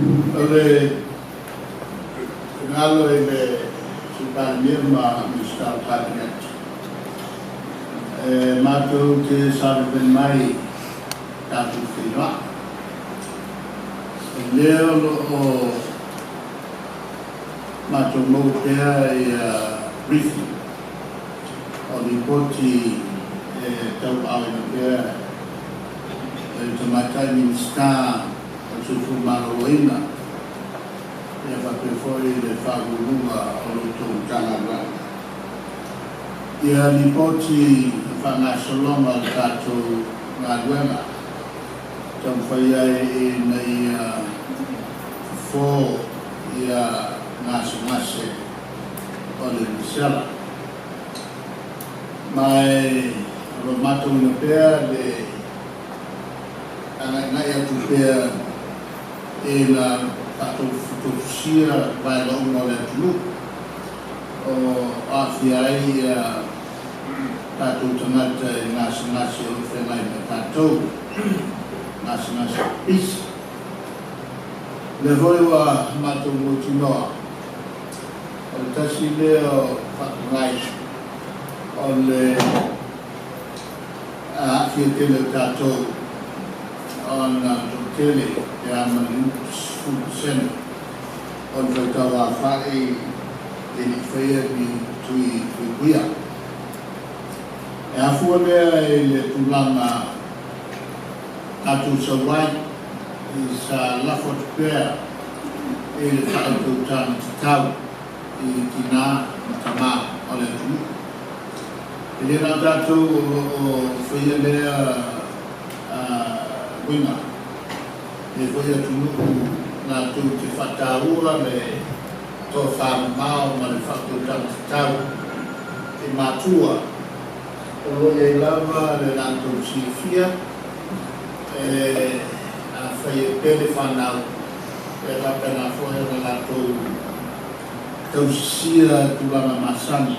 O le finagalo i le Sui Palemia ma Minisita o le Kapeneta, e matou te savalivali mai tatou feiloai. O lea o lo o matou maua pea ia briefing o lipoti e tauaaoina pea e le Tamaitai Minisita o le Soifua Maloloina ia faapea foi le Faauluuluga o lo outou Matagaluega. Ia lipoti o faagasologa o le tatou galuega taumafai ai ina ia fofo ia gasegase o le misela. Ma o lo o matauina pea le agaigai atu pea ina faatofutofusia vaega uma o le atunuu o aafia ai ia tatou tagata i gasegase o lo o feagai ma tatou, gasegase pipisi. O lea foi ua matou mautinoa o le tasi lea o faapogai o le aafia tele o tatou ona toatele pe a ma le 50% o le faitau aofai e le i faia ni tui puipuia. E afua lea i le tulaga tatou sau ai i sa lafo atu pea i le faautautaga tatau i tinā ma tamā o le atunuu. E le na o tatou o lo o faia lea uiga, e foi atunuu latou te faataua le tofamamao ma le faautautaga tatau i matua o lo o i ai lava le latou silafia e afai e pele fanau e faapena foi ona latou tausisia tulaga masani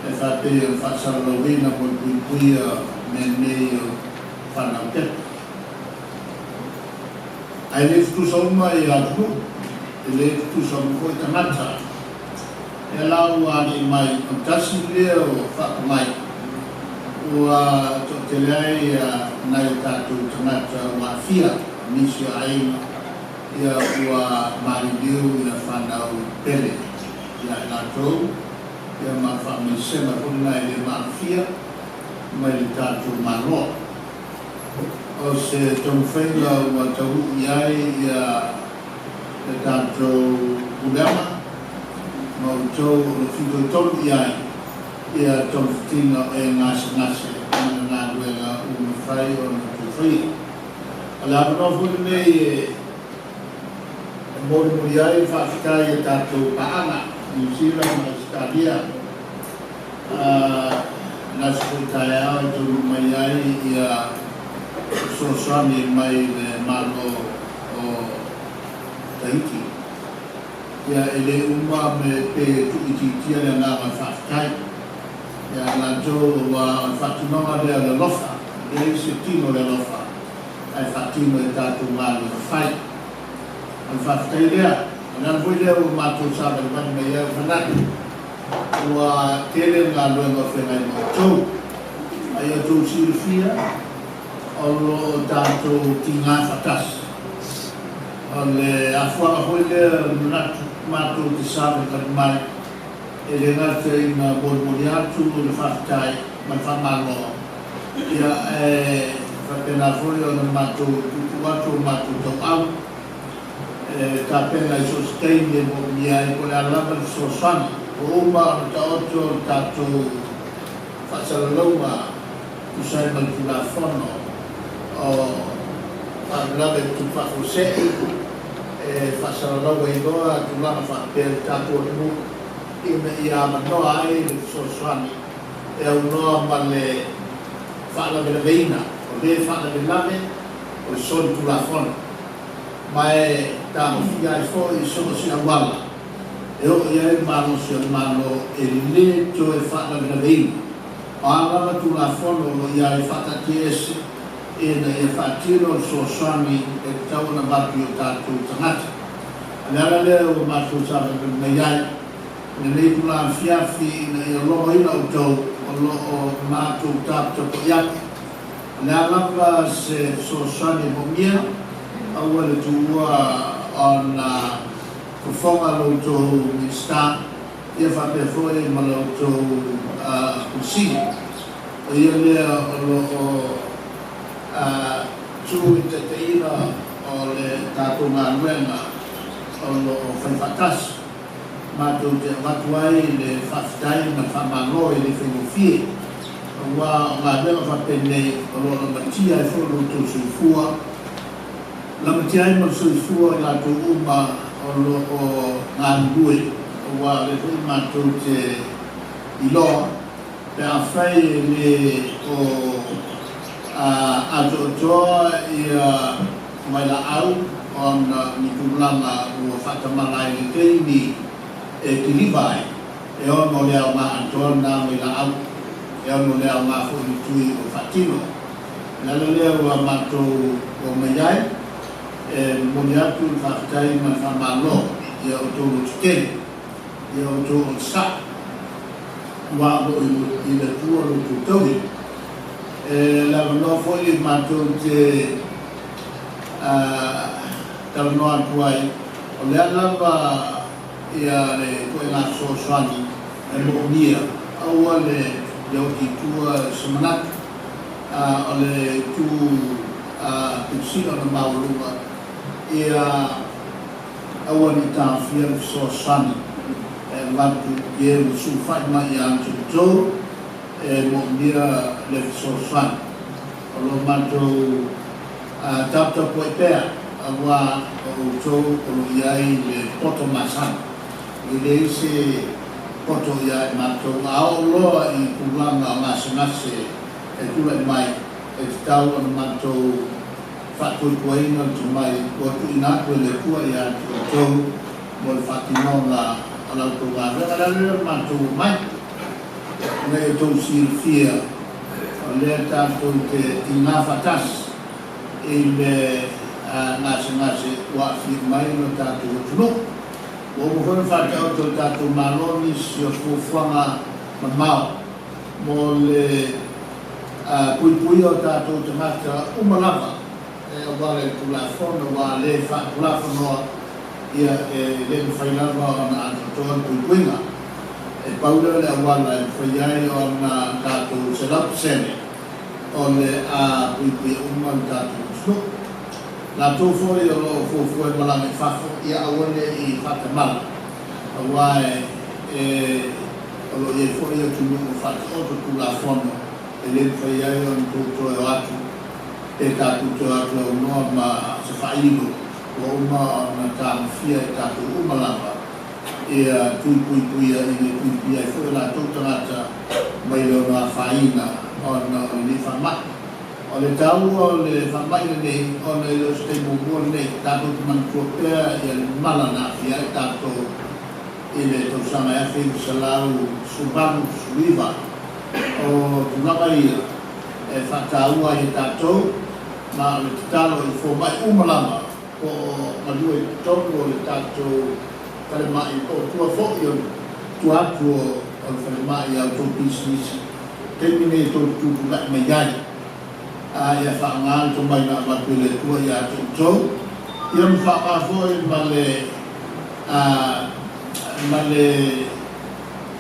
e faapei ona faasalalauina mo le puipuia mea nei o fanau pepa. Ae le tutusa uma i atunuu, e le tutusa uma foi tagata. E la ua ali'i mai o le tasi lea o faapogai ua toatele ai nai o tatou tagata ua aafia, nisi o aiga ia ua maliliu ia fanau pele ia i latou ia ma le faamaisega foi lena e le maalofia mai le tatou Malo. O se taumafaiga ua taunuu i ai ia le tatou pulega ma outou o lo o fitoitonu i ai ia togafitiga o e gasegase ma le galuega ua mafai ona outou faia. O le avanoa foi lenei e molimoli ai le faafetai i a tatou paaga Niu Sila ma Ausetalia. Le aso foi taeao e taunuu mai ai ia fesoasoani mai le Malo o Tahiti. Ia e le uma me pe tuuitiitia le agaga o le faafetai ia latou aua o le faatinoga lea o le alofa, e leai se tino o le alofa ae faatino e tatou galuega fai. O le faafetai lea, o le ala foi lea ua matou savalivali mai ai o manatu ua tele le galuega o feagai ma outou. A ia outou silafia o lo o tatou tiga faatasi. O le afuaga foi lea o le manatu matou te savalivali mai e le gata ina molimoli atu le faafetai ma le faamalo, ia ae faapena foi ona matou tuutuu atu o matou tauau e tapena i so o se taimi e moomia ai po o le a lava le fesoasoani. Ua uma ona taoto le tatou faasalalauga tusa ai ma le Tulafono o Faalavelave Tutupu Faafuasei e faasalalau ai loa tulaga faapea i le tatou atunuu ina ia avanoa ai le fesoasoani e aunoa ma le faalavelaveina o le faalavelave o le solitulafono ma e tagofia ai foi so o se auala e oo i ai le malosi o le Malo e lē toe faalavelaveina. O a lava Tulafono o lo o i ai, faataatiaese. ina ia faatino le fesoasoani e tatau ona avatu i o tatou tagata. O le ala lea ua matou savalivali mai ai i lenei itula afiafi ina ia logoina outou o lo o matou taputapuai atu. O le a lava se fesoasoani e moomia, aua le tuua ona fofoga lo outou Minisita ia faapea foi ma la outou Pule Sili. O ia lea o lo o tu i le taitaiina o le tatou galuega o lo o fai faatasi. Matou te avatu ai le faafetai ma le faamalo e le faigofie, aua o galuega faapenei o lo o lamatia ai foi lo outou soifua, lamatia ai ma le soifua o i latou uma o lo o galulue, aua o lea foi matou te iloa pe afai e le o atoatoa ia vailaau ona o ni tulaga ua faatamala ai i le taimi e kiliva ai, e ono le aoga atoa lena vailaau, e ono le aoga foi le tui ua faatino. O le ala lea ua matou omai ai e momoli atu le faafetai ma le faamalo i a outou lototele, i a outou onosai, aua o lo o i le Atua lo outou taui. E le avanoa foi matou te talanoa atu ai, o le a lava ia le ituaiga fesoasoani e moomia, aua le oti i tua se manatu. O le itu pito sili ona maualuga ia aua ne i taofia le fesoasoani e avatu i e ua sulufai mai ia te outou e moomia le fesoasoani. O lo o matou taputapuai pea, aua o outou o lo o i ai le poto masani. E leai se poto ia i matou, a oo loa i tulaga o gasegase e tulai mai, e tatau ona matou faatuatuaina le tomai ua tuuina atu e le Atua ia te outou mo le faatinoga o la outou galuega. O le ala lea o le matou omai, ina ia outou silafia o lea tatou te tiga faatasi i le gasegase ua aafia mai lo tatou atunuu. Ua uma foi ona faataoto e le tatou Malo nisi o fuafuaga mamao mo le puipuia o tatou tagata uma lava e auala i le Tulafono, aua a le faatulafonoa, ia e le mafai lava ona atoatoa le puipuiga. E pau lea o le auala e mafai ai ona tatou 100% o le a puipuia uma le tatou atunuu. Latou foi o lo o fuafua e malaga i fafo, ia aua ne i faatamala, aua e o lo o i ai foi atunuu ua faataoto Tulafono e le mafai ai ona tou toe o atu pe tatou toe o atu aunoa ma se faailo ua uma ona tagofia e tatou uma lava ia tui puipuia i le puipuia ai foi o latou tagata mai le ono afaina ona o lenei faamai. O le taua o le faamai lenei ona e le o se taimi muamua lenei, tatou te manatua pea ia le mala na aafia ai tatou i le tausaga e 1918, o tulaga ia e faataua ai e tatou, ma o le tatalo i fomai uma lava po o galue i totonu o le tatou falemai po o tua foi o tua atu o le falemai i a outou pisinisi, taimi nei e tou te tutulai mai ai, a ia faaaoga le tomai na avatu e le Atua ia te outou, ia ma faaaoga foi ma le ma le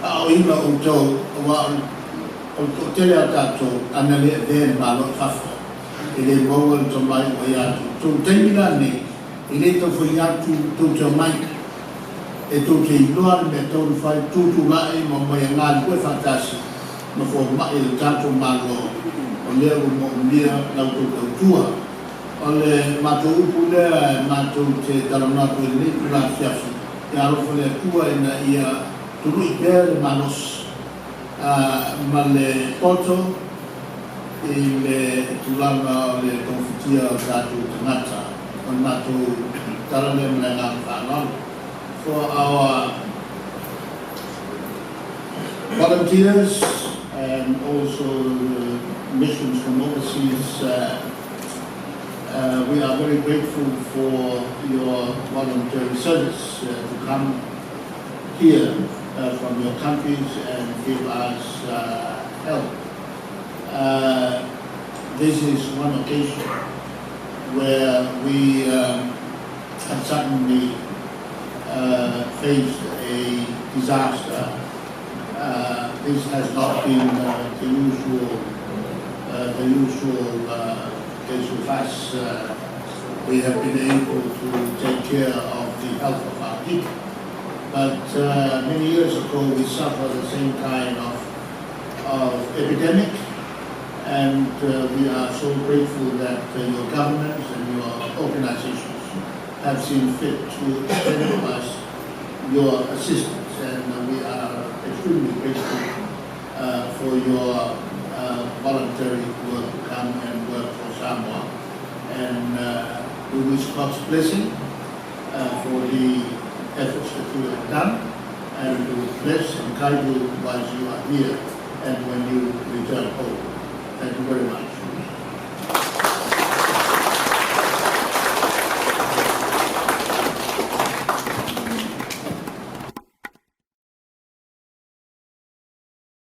aoaoina o outou, aua o le toatele a tatou ana le avea le Malo i fafo, e le maua le tomai ua ia te outou. I le taimi la lenei, e le tau fai atu tou te omai, e tou te iloa le mea e tatau ona fai, tutulai ma omai e galulue faatasi ma fomai e le tatou Malo, o lea ua moomia la outou tautua. O le matou upu lea e matou te talanoa atu ai i lenei itula afiafi, ia alofa le Atua ina ia tului pea le malosi ma le poto i le tulaga o le togafitia o tatou tagata. O le matou tala lea ma le agaga faaaloalo. For our volunteers and also the missions from overseas. We are very grateful for your voluntary service to come here from your countries and give us help. This is one occasion where we have suddenly faced a disaster. This has not been the usual case with us. We have been able to take care of the health of our people. But many years ago, we suffered the same kind of epidemic, and we are so grateful that your governments and your organizations have seen fit to extend to us your assistance, and we are extremely grateful for your voluntary work to come and work for Samoa. And we wish God's blessing for the efforts that you have done, and to bless and guide you while you are here and when you return home.